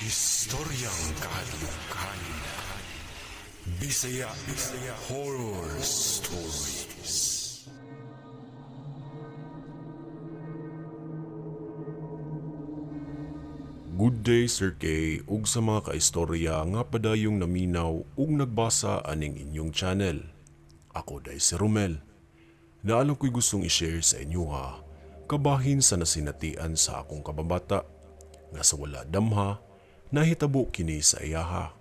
Istoryang kahadlukan. Bisaya Bisaya Horror Stories. Good day, Sir K, ug sa mga kaistorya nga padayong naminaw ug nagbasa aning inyong channel. Ako day si Romel. Naalang ko'y gustong i-share sa inyo ha, kabahin sa nasinatian sa akong kababata, nga sa wala damha, nahitabo kini sa iyaha.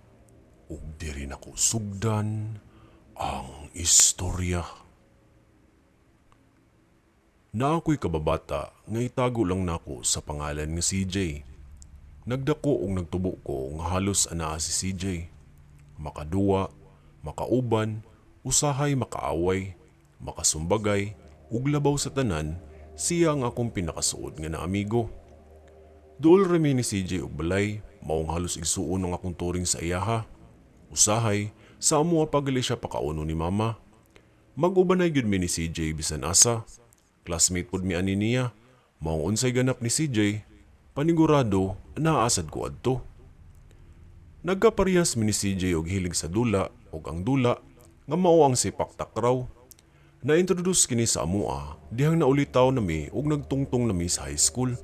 Ug diri nako sugdan ang istorya. Na ako'y kababata nga itago lang nako sa pangalan nga CJ. Nagdako og nagtubo ko nga halos anaa si CJ. Makaduwa, makauban, usahay makaaway, makasumbagay, ug labaw sa tanan, siya ang akong pinakasuod nga naamigo. Duol ra mi ni CJ og balay, maong halos igsuon ang akong turing sa iyaha. Usahay, sa amoa pagali siya pakauno ni mama. Mag-ubanay gyud mi ni CJ bisan asa. Classmate pod mi ani niya. Maong unsay ganap ni CJ, panigurado naasad ko adto. Nagkaparehas mi ni CJ og hilig sa dula ug ang dula nga mao ang sipak takraw. Na-introduce kini sa amoa dihang naulitaw nami ug nagtungtong nami sa high school.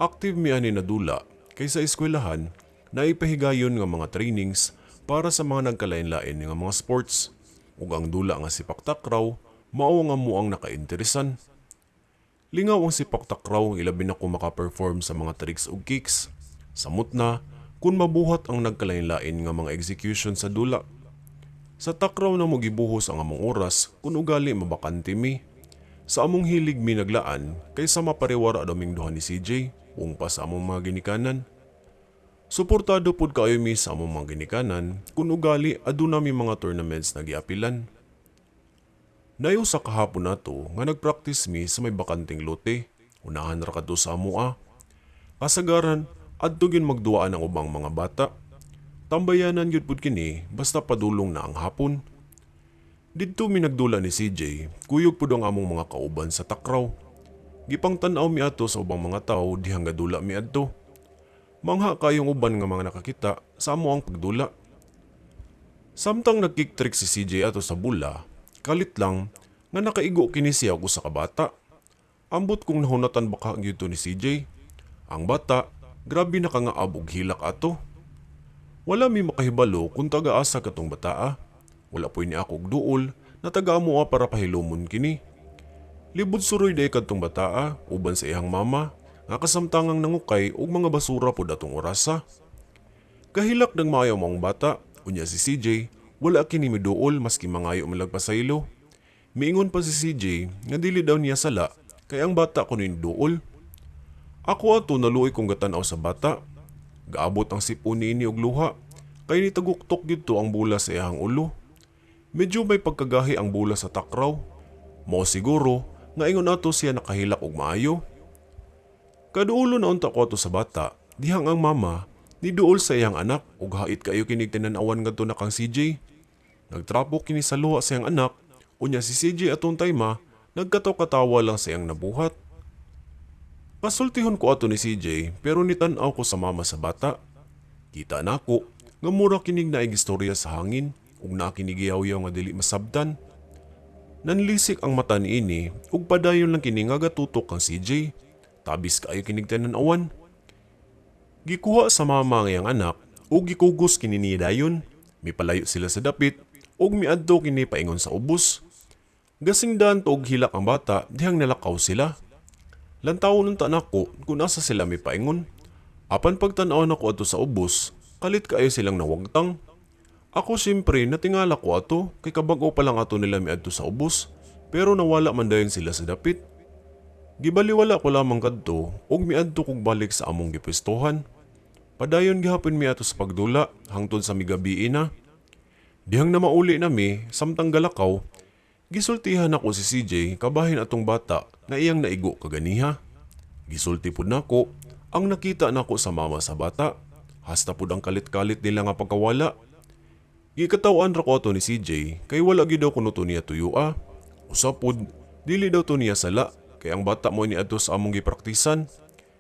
Active mi ani na dula kay sa eskwelahan naipahigayon nga mga trainings para sa mga nagkalain-lain nga mga sports ug ang dula nga sipak takraw mao nga mo ang nakainteresan. Lingaw ang sipak takraw ilabi na kung maka-perform sa mga tricks ug kicks. Samot na kung mabuhat ang nagkalain-lain nga mga execution sa dula. Sa takraw na mogibuhos ang among oras kung ugali mabakante mi. Sa among hilig mi naglaan kaysa mapariwara daming duha ni CJ ung pa sa among mga ginikanan. Suportado pod kaayo mi sa among mga ginikanan kung ugali aduna mi mga tournaments na giapilan. Nayo sa kahapon nato nga nagpractice mi sa may bakanteng lote, unahan ra kadto sa amoa. Kasagaran adto gyud magduaan ang ubang mga bata. Tambayanan gyud pud kini basta padulong na ang hapon. Didto mi nagdula ni CJ, kuyog pud ang among mga kauban sa takraw. Gipangtan-aw mi ato sa ubang mga tawo dihang gadula mi adto. Mangha kayong uban nga mga nakakita sa amo ang pagdula. Samtang nagkick trick si CJ ato sa bula, kalit lang nga nakaigo kini siya og usa ka bata. Ambot kung nahunatan baka gyud to ni CJ. Ang bata, grabe na kangaab og hilak ato. Wala mi makahibalo kung taga-asa katong bataa. Wala po'y ni ako og duol na taga amoa para pahilumon kini. Libod suroy day kadtong bataa uban sa iyang mama nga kasamtangang nangukay og mga basura pod atong orasa. Kahilak ng maayo maong bata, unya si CJ, wala kini miduol maski mangayo malagpasaylo. Miingon pa si CJ nga dili daw niya sala kay ang bata kuno duol. Ako ato naluoy kong gatan-aw sa bata. Gaabot ang sipon niini og luha kay nitaguktok didto ang bula sa iyang ulo. Medyo may pagkagahi ang bula sa takraw. Mao siguro nga ingon ato siya nakahilak og maayo. Kaduolo na unta ko ato sa bata, dihang ang mama niduol sa iyang anak ug hait kayo kinig tinan-awan ngadto na kang CJ. Nagtrapo kini sa luha sa iyang anak, unya si CJ atong tayma nagkataw-katawa lang sa iyang nabuhat. Kasultihon ko ato ni CJ pero nitan-aw ko sa mama sa bata. Kita nako nga mura kinig naig istorya sa hangin ug nakinigiyaw-yaw nga dili masabtan. Nanlisik ang mata niini ug padayon lang kini nga gatutok kang CJ. Tabis kaayo kinig tinan-awan. Gikuha sa mama ang iyang anak ug gikugos kini niya dayon. Mipalayo sila sa dapit ug miadto kini paingon sa ubos. Gasingdan to og hilak ang bata dihang nalakaw sila. Lantawon unta nako kung asa sila mipaingon. Apan pagtan-aw nako adto sa ubos, kalit kaayo silang nawagtang. Ako siyempre natingala ko ato kay kabag-o pa lang ato nila miadto sa ubos, pero nawala man dayon sila sa dapit. Gibaliwala ko lamang kadto ug miadto kog balik sa among gipwestohan. Padayon gihapon mi ato sa pagdula hangtod sa migabii na. Dihang na mauli nami samtang galakaw, gisultihan nako si CJ kabahin atong bata na iyang naigo kaganiha. Gisulti pud nako ang nakita nako sa mama sa bata. Hasta pud ang kalit-kalit nila nga pagkawala. Gikatawan ra ko ato ni CJ kay wala gyud daw kuno to niya tuyua. Usa pud dili daw to niya sala kay ang bata mo ni adto sa among gipraktisan.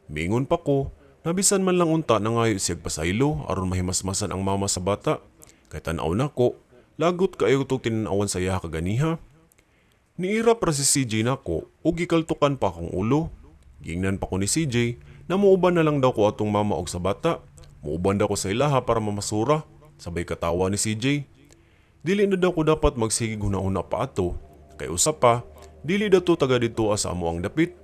Mingon pa ko Nabisan man lang unta nangayo siyag pasaylo aron mahimasmasan ang mama sa bata. Kay tan-aw nako, lagot kaayo tog tinanawan sa iyaha kaganiha. Niirap ra si CJ nako ug gikaltukan pa akong ulo. Giingnan pa ko ni CJ na muuban na lang daw ko atong mama og sa bata. Muuban daw ko sa ilaha para mamasura. Sabay katawa ni CJ. Dili na daw ko dapat magsigig huna-huna pa ato. Kay usa pa, dili daw to taga didto sa amo ang dapit.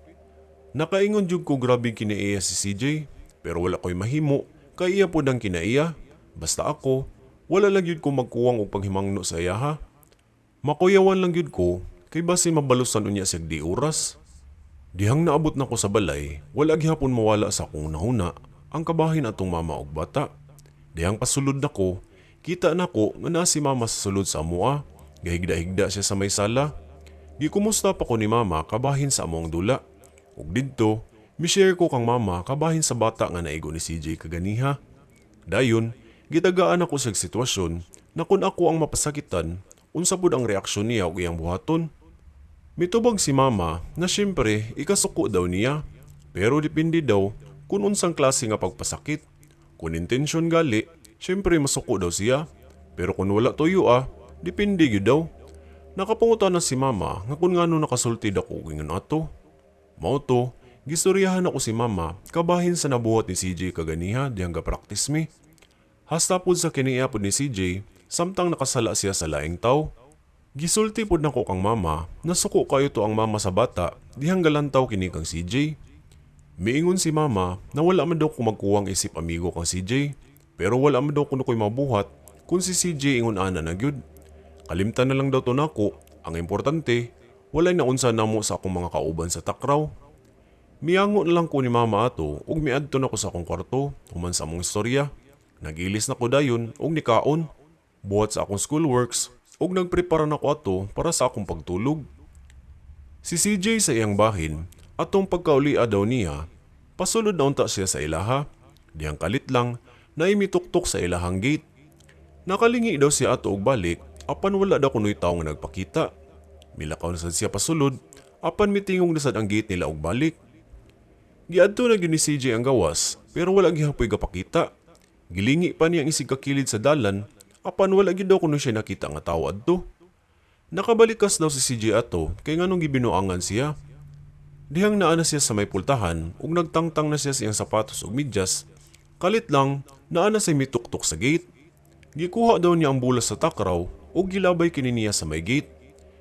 Nakaingon jud ko grabe kinaiya si CJ, pero wala ko'y mahimo kay iya pod ang kinaiya. Basta ako, wala lang gyud ko magkuwang og paghimangno sa iyaha. Makuyawan lang gyud ko kay basin mabalusan unya siyag di oras. Dihang naabot na ko sa balay, wala gihapon mawala sa akong nahuna ang kabahin atong mama og bata. Dihang pasulod nako, kita nako nga naa si mama sa sulod sa amoa. Gahigda-higda siya sa may sala. Gikumusta pa ko ni mama kabahin sa among dula. Ug didto, mi-share ko kang mama kabahin sa bata nga naigo ni CJ kaganiha. Dayon, gitagaan ako sa sitwasyon na kung ako ang mapasakitan, unsa pud ang reaksyon niya ug iyang buhaton. Mitubag si mama na syempre ikasuko daw niya, pero depende daw kung unsang klase nga pagpasakit. Kung intensyon gali, syempre masuko daw siya. Pero kung wala tuyo ah, depende gyud daw. Nakapangutan na si mama nga kung ngano nakasulti ako og ingon ato. Mao to, gistoryahan ako si mama kabahin sa nabuhat ni CJ kaganiha dihang ga-practice mi. Hasta pod sa kiniya pod ni CJ samtang nakasala siya sa laing taw. Gisulti pod nako kang mama na suko kayo to ang mama sa bata dihang galantaw kini kang CJ. Miingon si mama na wala man daw ko magkuwang isip amigo kang CJ, pero wala man daw kuno ko'y mabuhat kung si CJ ingon ana na gyud. Kalimtan na lang daw to nako, ang importante walay naunsa namo sa akong mga kauban sa takraw. Miango na lang ko ni mama ato ug miadto na ko sa akong kwarto human sa among istorya. Nagilis na ko dayon ug nikaon. Buhat sa akong schoolworks ug nagprepara na ko ato para sa akong pagtulog. Si CJ sa iyang bahin, atong pagkaulia daw niya, pasulod na unta siya sa ilaha. Dihang kalit lang, na imituktok sa ilahang gate. Nakalingi daw siya ato og balik, apan wala daw kuno'y tawo nga nagpakita. Milakaw na sad siya pasulod, apan mitingog na sad ang gate nila og balik. Giadto na gyud ni CJ ang gawas, pero wala gihapoy gapakita. Gilingi pa niya ang isig kakilid sa dalan, apan wala gyud daw kuno siya nakita nga tawo adto. Nakabalikas daw si CJ ato kay nganong gibinuangan siya. Dihang naa na siya sa may pultahan ug nagtangtang na siya sa iyang sapatos ug medyas. Kalit lang, naa na siya mituktok sa gate. Gikuha daw niya ang bola sa takraw ug gilabay kini niya sa may gate.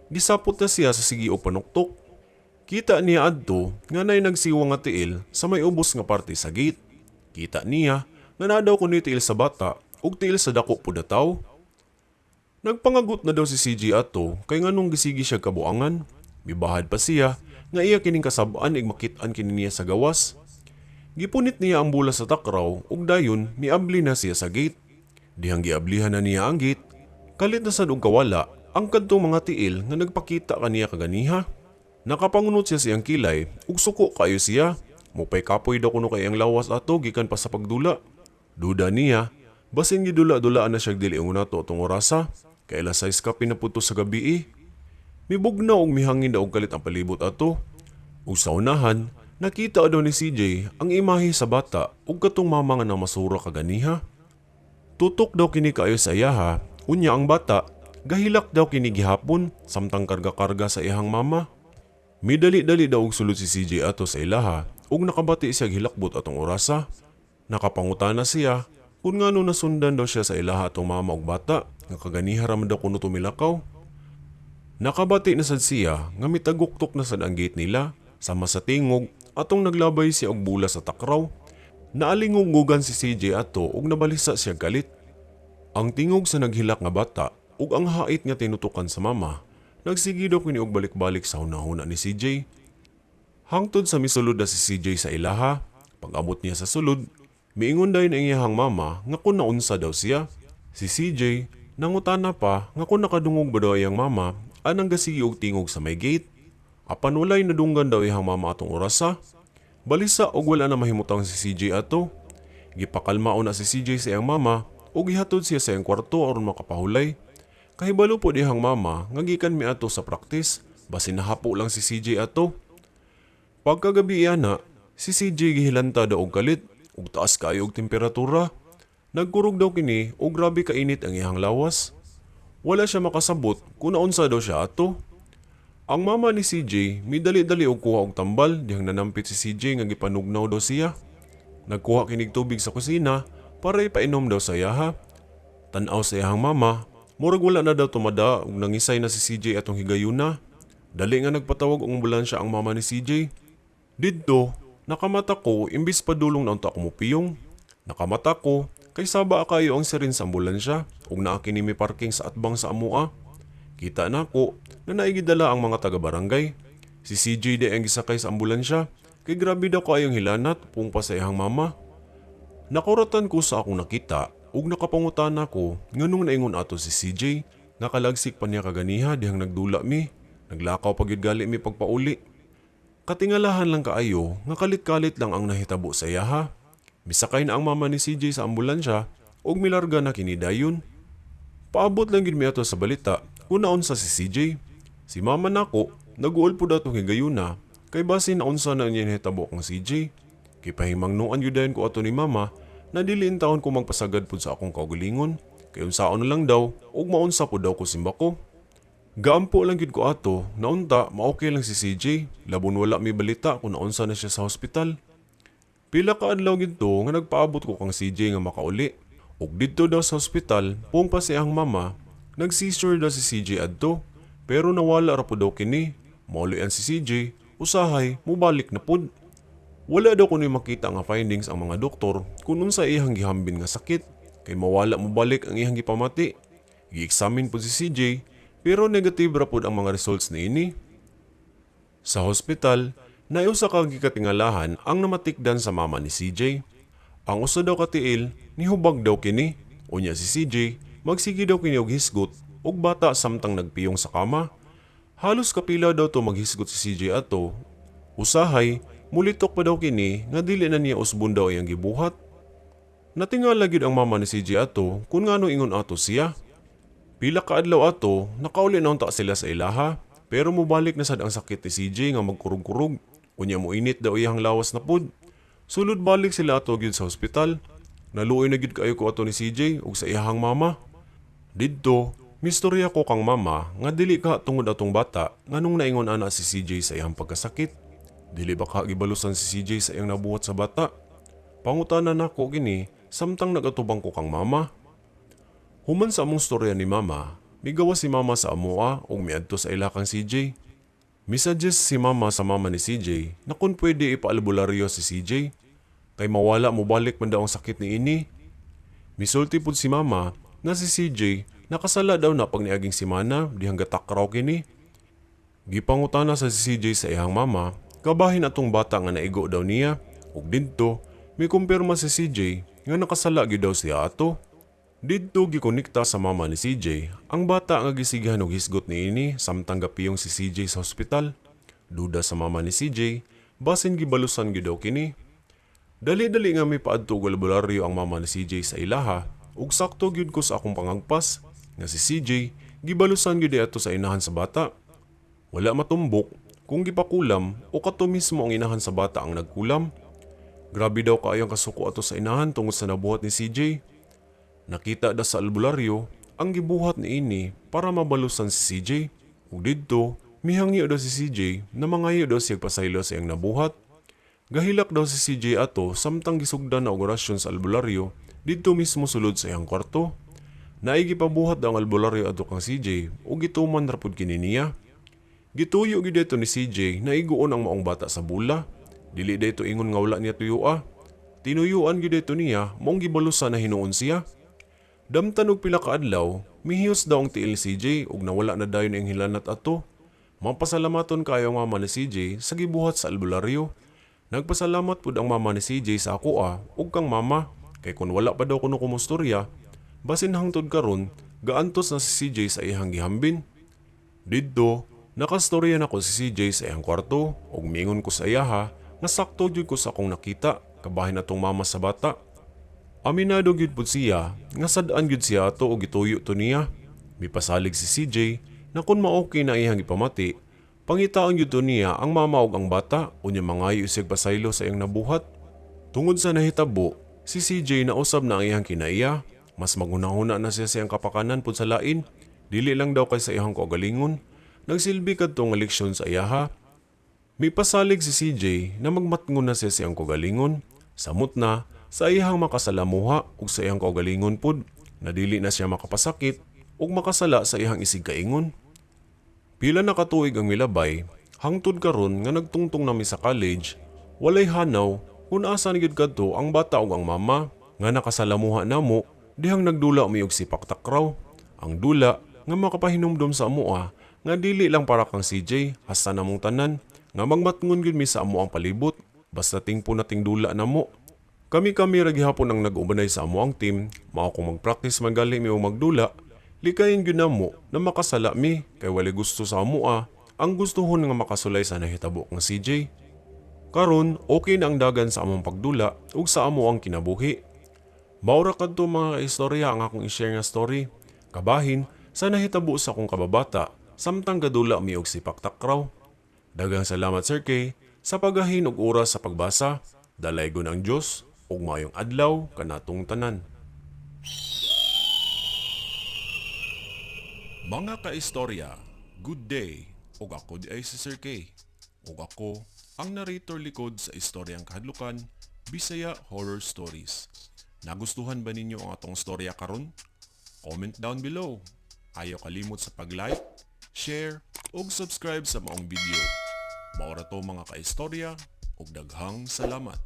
Gisapot na siya sa sige og panuktok. Kita niya adto nga nay nagsiwang nga tiil sa may ubos nga parte sa gate. Kita niya nga naa daw kuno tiil sa bata ug tiil sa dako pud na tawo. Nagpangagot na daw si CJ ato kay nganong gisigi siya kabuangan. Mibahad pa siya nga iya kining kasab-an ig makit-an kini niya sa gawas. Gipunit niya ang bola sa takraw ug dayon miabli na siya sa gate. Dihang giablihan na niya ang gate, kalit na sad og kawala ang kadtong mga tiil nga nagpakita kaniya kaganiha. Nakapangunot siya sa iyang kilay ug suko kayo siya. Mupay kapoy daw kuno kay iyang lawas ato gikan pa sa pagdula. Duda niya, basin gidula-dulaan na siya dili ang nato atong orasa. Kay alas 6 kapin na pud to sa gabi eh. Mibugnaw og mihangin daw og kalit ang palibot ato. Ug sa unahan, nakita daw ni CJ ang imahe sa bata ug katong mama nga namasura kaganiha. Tutok daw kini kaayo sa iyaha, unya ang bata, gahilak daw kini gihapon samtang karga-karga sa iyahang mama. Midali-dali daw og sulod si CJ ato sa ilaha ug nakabati siya hilakbot atong orasa. Nakapangutana siya kung ngano nasundan daw siya sa ilaha atong mama ug bata nga kaganiha ra man daw kuno tumilakaw. Nakabati na sad siya nga mitaguktok na sad ang gate nila sama sa tingog atong naglabay siya og bola sa takraw. Naalingog-ngugan si CJ ato ug nabalisa siya galit. Ang tingog sa naghilak nga bata ug ang hait nga tinutukan sa mama nagsige daw kini og balik-balik sa hunahuna ni CJ. Hangtod sa misulod na si CJ sa ilaha, pag-abot niya sa sulod, miingon dayon ang iyahang mama nga kung naunsa daw siya. Si CJ nangutana pa nga kung nakadungog ba daw iyang mama anang gasigi og tingog sa may gate. Apan walay nadunggan daw iyang mama atong orasa. Balisa og wala na mahimutang si CJ ato. Gipakalmao na si CJ sa iyang mama ug gihatod siya sa iyang kwarto aron makapahulay. Kahibalo po dihang mama nga gikan mi ato sa practice, basin nahapo lang si CJ ato. Pagkagabi na, si CJ gihilanta daw og kalit ug taas kaayo og temperatura. Nagkurog daw kini ug grabe kainit ang iyang lawas. Wala siya makasabot kung naunsa daw siya ato. Ang mama ni CJ midali-dali og kuha og tambal dihang nanampit si CJ nga gipanugnaw daw siya. Nagkuha kinig tubig sa kusina para ipainom daw sa iyaha. Tan-aw sa iyahang mama, murag wala na daw tumada ug nangisay na si CJ atong higayuna. Dali nga nagpatawag og ambulansya ang mama ni CJ. Didto, nakamata ko imbis padulong na unta ko mupiyong. Nakamata ko kay saba kayo ang siren sa ambulansya ug naa kini mi parking sa atbang sa amoa. Kita nako na naigidala ang mga taga-barangay. Si CJ di ang gisakay sa ambulansya kay grabe daw kaayong hilanat pung pa sa iyang mama. Nakuratan ko sa akong nakita ug nakapangutana ko nganong naingon ato si CJ nga kalagsik pa niya kaganiha dihang nagdula mi. Naglakaw pa gyud gali mi pagpauli. Katingalahan lang kaayo nga kalit-kalit lang ang nahitabo sa iyaha. Misakay na ang mama ni CJ sa ambulansya ug milarga na kini dayon. Paabot lang gid mi ato sa balita kung naunsa si CJ. Si mama nako naguol pud atong higayuna kay basin naunsa na niya nahitabo kang CJ. Kipahimangnuan gyud dayon ko ato ni mama na dili intawon ko magpasagad pud sa akong kaugalingon kay unsaon na lang daw ug maunsa pud daw ko simbako. Gaampo lang gyud ko ato na unta maokay lang si CJ labon wala mi balita kung naunsa na siya sa hospital. Pila ka adlaw gid to nga nagpaabot ko kang CJ nga makauli. Ug didto daw sa hospital, pung pa siyang mama, nag-seizure daw si CJ adto. Pero nawala ra pud daw kini. Maulian si CJ, usahay mubalik na pud. Wala daw kuno'y makita nga findings ang mga doktor kung unsa iyang gihambin nga sakit kay mawala mobalik ang iyang gipamati. Gi-examine pud si CJ pero negative ra pud ang mga results niini. Sa hospital, naay usa ka gikatingalahan ang namatikdan sa mama ni CJ. Ang usa daw ka tiil, nihubag daw kini. Unya si CJ, magsige daw kini og hisgot og bata samtang nagpiyong sa kama. Halos kapila daw to maghisgot si CJ ato. Usahay, mulitok pa daw kini nga dili na niya usbon daw iyang gibuhat. Natingala gyud ang mama ni CJ ato kung ngano ingon ato siya. Pila ka adlaw ato, nakauli na unta sila sa ilaha, pero mubalik na sad ang sakit ni CJ nga magkurog-kurog. Unya mo init daw iyang lawas na pud. Sulod balik sila ato gyud sa hospital. Naluoy na gyud kaayo ko ato ni CJ ug sa iyahang mama. Didto, mistorya ko kang mama nga dili ka tungod atong bata nganong naingon ana si CJ sa iyang pagkasakit. Dili ba ka gibalusan si CJ sa iyang nabuhat sa bata? Pangutana nako kini samtang nagatubang ko kang mama. Human sa among storya ni mama, migawas si mama sa amoa ug miadto sa ila kang CJ. Misuggest si mama sa mama ni CJ na kung pwede ipaalbularyo si CJ kay mawala mobalik man daw ang sakit ni ini. Misulti pud si mama na si CJ nakasala daw na pag niaging semana dihang gatakraw kini. Gipangutana sa si CJ sa iyang mama, kabahin atong bata nga naigo daw niya ug didto mikumpirma si CJ nga nakasala gyud daw siya ato. Didto gikonekta sa mama ni CJ ang bata nga gisigihan og hisgot niini samtang gapiyong si CJ sa hospital. Duda sa mama ni CJ, basin gibalusan gyud daw kini. Dali-dali nga may paadto og albularyo ang mama ni CJ sa ilaha ug sakto gyud ko sa akong pangagpas nga si CJ gibalusan gyud ato sa inahan sa bata. Wala matumbok kung gipakulam o kato mismo ang inahan sa bata ang nagkulam. Grabe daw kaayo ang kasuko ato sa inahan tungod sa nabuhat ni CJ. Nakita da sa albularyo ang gibuhat ni ini para mabalusan si CJ. Ug didto, mihangyo daw si CJ na mangayo daw siya pasaylo sa iyang nabuhat. Gahilak daw si CJ ato samtang gisugdan na og orasyon sa albularyo didto mismo sulod sa iyang kwarto. Naay gipabuhat daw ang albularyo ato kang CJ ug gituman ra pud kini niya. Gituyo gyud dito ni CJ na iguon ang maong bata sa bula. Dili dito ingon nga wala niya tuyua. Tinuyuan gyud dito niya maong gibalusan na hinuon siya. Damtan og pila ka adlaw, mihiyos daw ang tiil ni CJ ug nawala na dayon ang hilanat ato. Mapasalamaton kaayo ang mama ni CJ sa gibuhat sa albularyo. Nagpasalamat pud ang mama ni CJ sa akoa ug kang mama kay kun wala pa daw kuno kumustorya, basin hangtod karon gaantos na si CJ sa iyang gihambin. Didto, nakastorya nako si CJ sa iyang kwarto ug miingon ko sa iyaha nga sakto gyud ko sa akong nakita kabahin atong mama sa bata. Aminado gyud pud siya nga sad-an gyud siya ato og gituyo to niya. Mipasalig si CJ na kung ma-okay na iyang ipamati, pangitaon gyud to niya ang mama ug ang bata unya mangayo siyag pasaylo sa iyang nabuhat. Tungod sa nahitabo, si CJ nausab na ang iyang kinaiya. Mas maghuna-huna na siya sa iyang kapakanan pud sa lain. Dili lang daw kay sa iyang kaugalingon. Nagsilbi kadto nga leksyon sa iyaha. Mipasalig si CJ na magmatngon na siya sa iyang kaugalingon. Samot na sa iyang makasalamuha ug sa iyang kaugalingon pud na dili na siya makapasakit ug makasala sa iyang isigkaingon. Pila na katuig ang milabay, hangtod karon nga nagtungtong nami sa college, walay hanaw kung asa na gyud kadto ang bata ug ang mama nga nakasalamuha namo dihang nagdula mi og sipak takraw. Ang dula nga makapahinumdom sa amoa nga dili lang para kang CJ, hasta namong tanan nga magmatngon gyud mi sa amo ang palibot basta tingpo nating dula namo. Kami-kami ra gihapon ang nag-ubanay sa amo ang team, mao kung mag-practice man gali mi og magdula, likayin gyud namo na makasala mi kay walay gusto sa amoa, ang gustuhon nga makasulay sa nahitabo kang CJ. Karon, okay na ang dagan sa among pagdula ug sa amo ang kinabuhi. Maura kadto, mga istorya, ang akong i-share nga story. Kabahin sa nahitabo sa akong kababata samtang gadula mi og sipak takraw. Daghang salamat, Sir K, sa paghahin og oras sa pagbasa. Dalaygon ang Dios ug maayong adlaw kanatong tanan. Mga kaistorya, good day. Ug ako diay si Sir K. Ug ako ang narrator likod sa istoryang kahadlukan, Bisaya Horror Stories. Nagustuhan ba ninyo ang atong storya karon? Comment down below. Ayaw kalimot sa pag-like, share, ug subscribe sa maong video. Maura to, mga kaistorya, ug daghang salamat.